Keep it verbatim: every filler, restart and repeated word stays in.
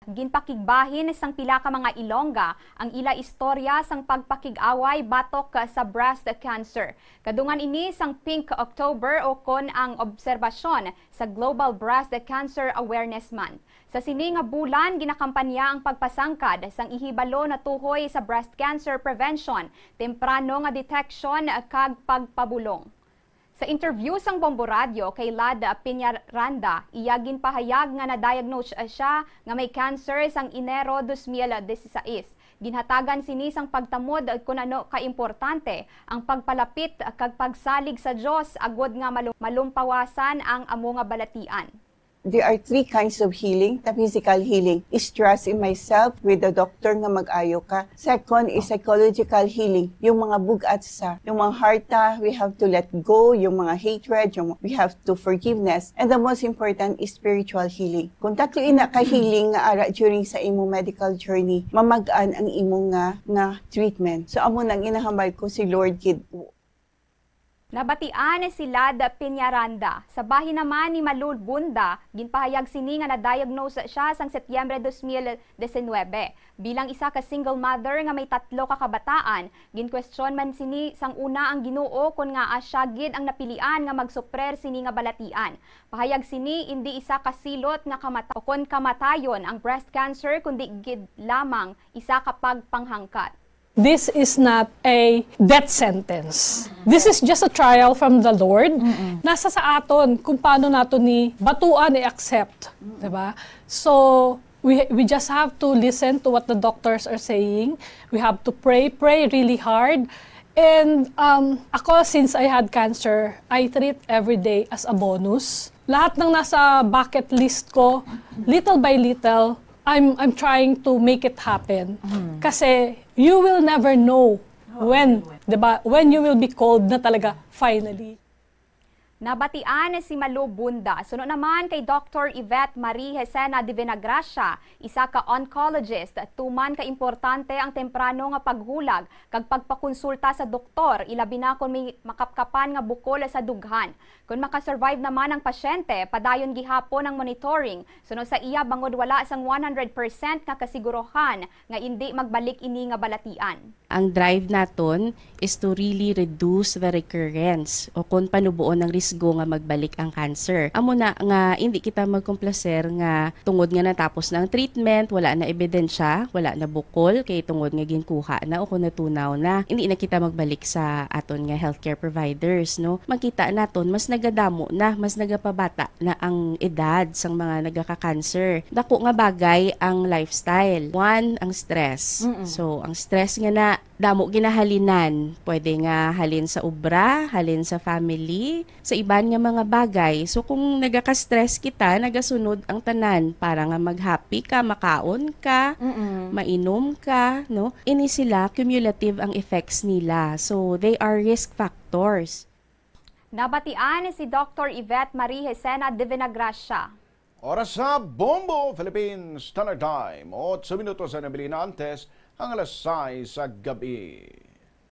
Ginpakigbahin sang pila ka mga Ilongga ang ila istorya sang pagpakig-away batok sa breast cancer. Kadungan ini sang Pink October, o kon ang obserbasyon sa Global Breast Cancer Awareness Month. Sa sini nga bulan, ginakampanya ang pagpasangkad sang ihibalo natuhoy sa breast cancer prevention, temprano nga deteksyon, kag pagpabulong. Sa interview sang Bombo Radyo kay Lad Peñaranda, iya ginpahayag nga na-diagnose siya nga may cancer sang Enero dos mil dieciséis. Ginhatagan sini sang pagtamod kon ano kaimportante ang pagpalapit kag pagsalig sa Dios agod nga malum-, malumpawasan ang amo nga balatian. There are three kinds of healing. The physical healing is trust in myself with the doctor nga mag-ayo ka. Second is psychological healing. Yung mga bugat sa, yung mga harta, we have to let go. Yung mga hatred, yung, we have to forgiveness. And the most important is spiritual healing. Kung tatlo ina ka healing nga ara during sa imo medical journey, mamag-an ang imo nga, nga treatment. So, amo nang ginahambal ko si Lord gid. Nabatian si Lad Peñaranda. Sa bahin naman ni Malu Bunda, ginpahayag sini nga na-diagnose siya sang Setyembre dos mil diecinuebe. Bilang isa ka single mother nga may tatlo ka kabataan, ginkwestiyon man sini sang una ang Ginoo kon ngaa siya gid ang napilian nga magsuprer sini nga balatian. Pahayag sini, indi isa ka silot nga kamata-, o kon kamatayon ang breast cancer, kundi gid lamang isa ka pagpanghangkat. This is not a death sentence. This is just a trial from the Lord. Mm-mm. Nasa sa aton kung paano nato ni batuan i-accept, di ba? So, we, we just have to listen to what the doctors are saying. We have to pray, pray really hard. And, um, ako, since I had cancer, I treat every day as a bonus. Lahat ng nasa bucket list ko, little by little, I'm, I'm trying to make it happen. Mm. Kasi you will never know Oo, when, when. 'Di ba? When you will be called na talaga, finally. Nabatian si Malu Bunda. Suno naman kay Doctor Yvette Marie Hesena de Venagracia, isa ka oncologist, tuman ka importante ang temprano nga paghulag kag pagpakonsulta sa doktor, ilabi na kon may makapkapan nga bukol sa dughan. Kon makasurvive naman ang pasyente, padayon gihapon ang monitoring. Suno sa iya, bangod wala sang one hundred percent nga kasiguruhan nga indi magbalik ini nga balatian. Ang drive naton is to really reduce the recurrence o kon panuboon ang risgo nga magbalik ang cancer. Amo na nga indi kita magkomplaser nga tungod nga natapos na ang treatment, wala na ebidensya, wala na bukol, kay tungod nga ginkuha na o kon natunaw na, indi na kita magbalik sa aton nga healthcare providers, no? Makita naton, mas nagadamo na, mas nagapabata na ang edad sang mga nagaka-cancer. Dako nga bagay ang lifestyle. One, ang stress. Mm-mm. So, ang stress nga na, damo ginahalinan. Pwede nga halin sa obra, halin sa family, sa iban nga mga bagay. So, kung nagaka-stress kita, nagasunod ang tanan para nga mag-happy ka, makaon ka, Mm-mm. mainom ka, no? Ini sila, cumulative ang effects nila. So, they are risk factors. Nabatian si Doctor Yvette Marie Hesena de Venagracia. Oras sa Bombo Philippine Standard Time, otso minutos ang nabilin antes ang alas sais sa gabi.